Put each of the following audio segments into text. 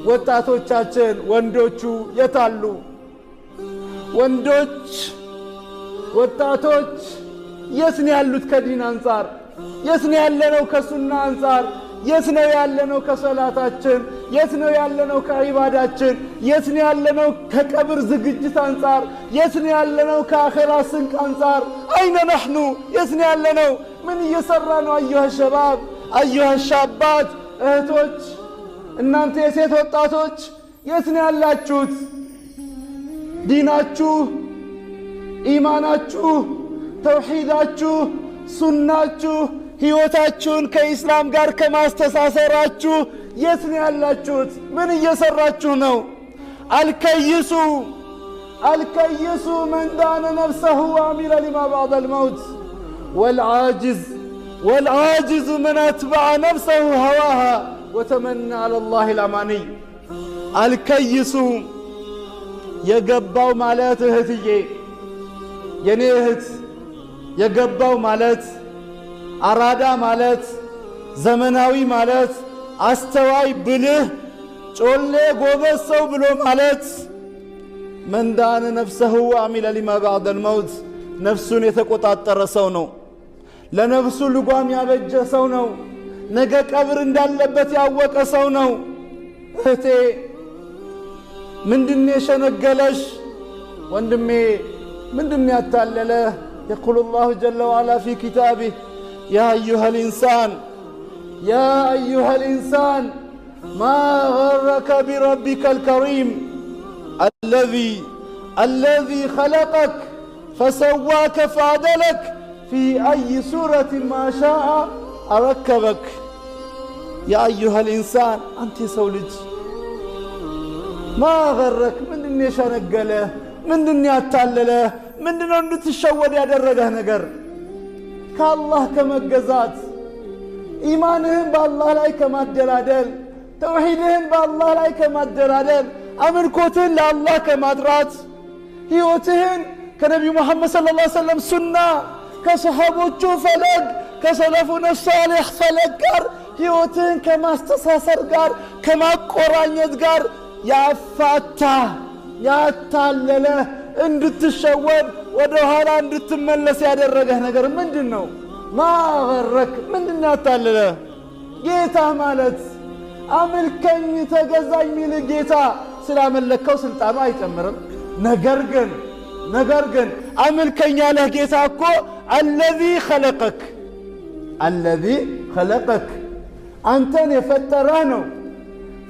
ወጣቶቻችን ወንዶቹ የታሉ? ወንዶች ወጣቶች የት ነው ያሉት? ከዲን አንጻር የት ነው ያለነው? ከሱና አንጻር የት ነው ያለነው? ከሰላታችን የት ነው ያለነው? ከዒባዳችን የት ነው ያለነው? ከቀብር ዝግጅት አንጻር የት ነው ያለነው? ከአኼራ ስንቅ አንጻር أين نحن የት ነው ያለነው? ምን እየሰራ ነው? أيها الشباب أيها الشابات፣ እህቶች፣ እናንተ የሴት ወጣቶች የት ነው ያላችሁት? ዲናችሁ፣ ኢማናችሁ፣ ተውሒዳችሁ፣ ሱናችሁ፣ ሕይወታችሁን ከኢስላም ጋር ከማስተሳሰራችሁ የት ነው ያላችሁት? ምን እየሰራችሁ ነው? الكيس الكيس من دان نفسه وعمل لما بعد الموت والعاجز والعاجز من أتبع نفسه هواها وتمنى على الله الأماني። الكيس የገባው ማለት፣ እህትዬ፣ የኔ እህት፣ የገባው ማለት፣ አራዳ ማለት፣ ዘመናዊ ማለት፣ አስተዋይ፣ ብልህ፣ ጮሌ፣ ጎበዝ ሰው ብሎ ማለት من دان نفسه وعمل لما بعد الموت ነፍሱን የተቆጣጠረ ሰው ነው። ለነፍሱ ልጓም ያበጀ ሰው ነው። ነገ ቀብር እንዳለበት ያወቀ ሰው ነው። እህቴ፣ ምንድን የሸነገለሽ? ወንድሜ፣ ምንድን ያታለለህ? يقول الله جل وعلا في كتابه: يا أيها الإنسان، يا أيها الإنسان، ما غرك بربك الكريم الذي خلقك فسواك فعدلك في أي صورة ما شاء ركبك። يا أيها الإنسان አንተ የሰው ልጅ፣ ما غرك ምንድን የሸነገለህ? ምንድን ያታለለህ? ምንድነው እንድትሸወድ ያደረገህ ነገር? ከአላህ ከመገዛት፣ ኢማንህን በአላህ ላይ ከማደላደል፣ ተውሒድህን በአላህ ላይ ከማደላደል፣ አምልኮትህን ለአላህ ከማጥራት፣ ሕይወትህን ከነቢዩ ሙሐመድ صلى الله عليه وسلم ሱና፣ ከሰሓቦቹ ፈለግ፣ ከ سلفنا الصالح ፈለግ ጋር ሕይወትህን ከማስተሳሰር ጋር፣ ከማቆራኘት ጋር ያፋታ፣ ያታለለህ፣ እንድትሸወድ፣ ወደ ኋላ እንድትመለስ ያደረገህ ነገር ምንድን ነው? ما غرك ምንድን ያታለለህ? ጌታ ማለት አምልከኝ ተገዛኝ ሚል ጌታ ስላመለከው ስልጣኑ አይጨምርም። ነገር ግን አምልከኝ ያለህ ጌታ እኮ الذي خلقك، الذي خلقك አንተን የፈጠረህ ነው።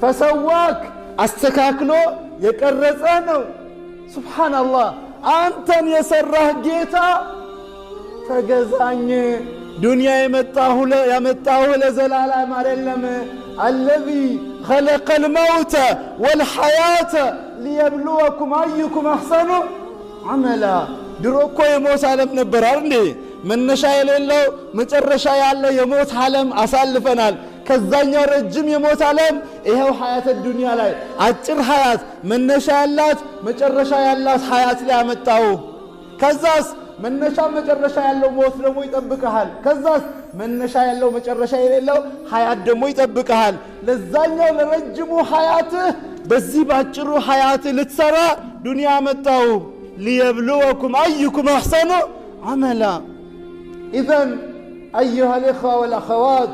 فسواك አስተካክሎ የቀረጸህ ነው። سبحان الله፣ አንተን የሠራህ ጌታ ተገዛኝ፣ ዱንያ ያመጣሁህ ለዘላለም አይደለም። الذي خلق الموت والحياة ليبلوكم أيكم أحسن عملا። ድሮ እኮ የሞት ዓለም ነበር አይደል እንዴ? መነሻ የሌለው መጨረሻ ያለው የሞት ዓለም አሳልፈናል። ከዛኛው ረጅም የሞት ዓለም ይኸው حياة الدنيا ላይ አጭር ሐያት፣ መነሻ ያላት መጨረሻ ያላት ሐያት ላይ አመጣው። ከዛስ መነሻ መጨረሻ ያለው ሞት ደግሞ ይጠብቅሃል። ከዛስ መነሻ ያለው መጨረሻ የሌለው ሐያት ደግሞ ይጠብቅሃል። ለዛኛው ለረጅሙ ሐያትህ በዚህ ባጭሩ ሐያትህ ልትሰራ ዱንያ አመጣው። ليبلوكم أيكم أحسن عملا። إذن أيها الإخوة والأخوات،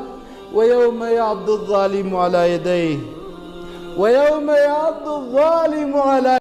ويوم يعض الظالم على يديه، ويوم يعض الظالم على